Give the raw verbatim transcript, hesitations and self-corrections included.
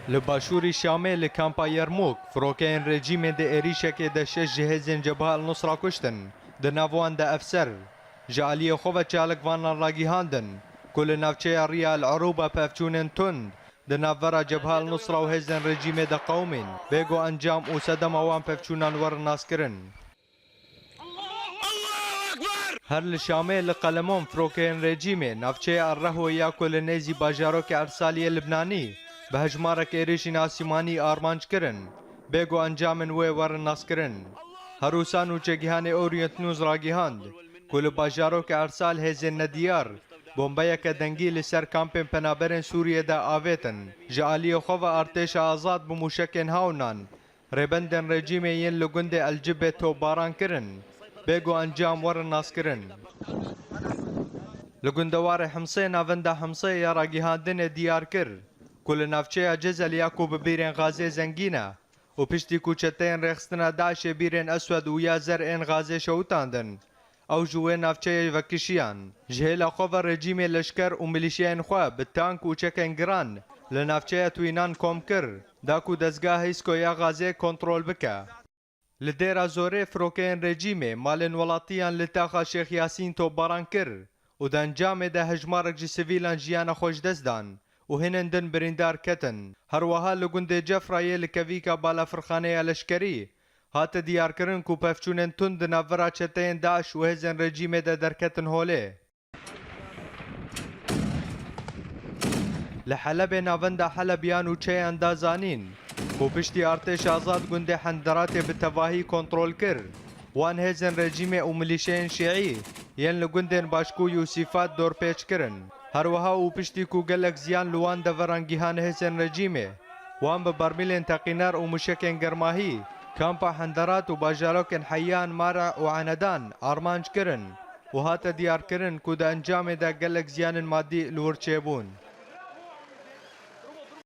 Li başûrî Şamê li kampa Yermûk, firokeyên rejîmê di êrîşekê de şeş ji hêzên Cebha El Nusra kuştin, di nav wan de efser. Ji aliyê xwe ve çalik vanan ragihandin ku li navçeya Riya El Erûba pevçûnên tund di navbera Cebha El Nusra û hêzên rejîmê de qewimîn, bê ku encam û sedema wan pevçûnan werin naskirin. Her li Şamê li Qelemon firokeyên rejîmê navçeya Erreho ya ku li nêzî bajarokê Ersaliyê Libnanî bi hejmarek êrişîn asîmanî armanc kirin, bê ku encamên wê werin naskirin. Herûsan û çegihanê Orient News ragihand ku li bajarokê Ersal hêzên nediyar bombeyeke dengî li ser kampên penaberên Sûriyê de avêtin. Ji aliyê xwe ve artêşa azad bi mûşekên hawnan rêbendên rejîmê yên li gundê El Cibê topbaran kirin, bê ku encam werin naskirin. Li gundewarê Himsê navenda Himsê ya ragihandinê diyar kir ku li navçeya Cezeliya ku bi bîrên Xazê zengîn e û piştî ku çeteyên rêxistina DAIŞê bîrên Eswed û ya zer ên Xazê şewitandin, ew ji wê navçeyê vekişiyan. Ji hêla xwe ve rejîmê leşker û milîşyayên xwe bi tank û çekên giran li navçeya Twînan kom kir, da ku dezgeha Hîsko ya Xazê kontrol bike. Li Dêra Zorê firokeyên rejîmê malên welatiyan li taxa Şêx Yasîn topbaran kir û di encamê de hejmarek ji sivîlan jiyana xwe ji dest dan û hinên din birîndar ketin. Her wiha li gundê Cefrayê li kevîka balafirxaneya leşkerî hate diyarkirin ku pevçûnên tund di navbera çeteyên DAIŞ û hêzên rejîmê de derketin holê. Li Helebê navenda Helebiyan û Çeyan da zanîn ku piştî artêşa azad gundê Henderatê bi tevahî kontrol kir, wan hêzên rejîmê û milîşeyên şîî yên li gundên Başkû û Sîfat dorpêç kirin. Her wiha û piştî ku gelek ziyan li wan deveran gihan hêzên rejîmê, wan bi bermîlên teqîner û mûşekên germahî kampa Henderat û bajarokên Heyan, Mara û Enedan armanc kirin û hate diyarkirin ku di encamê de gelek ziyanên madî li wir çêbûn.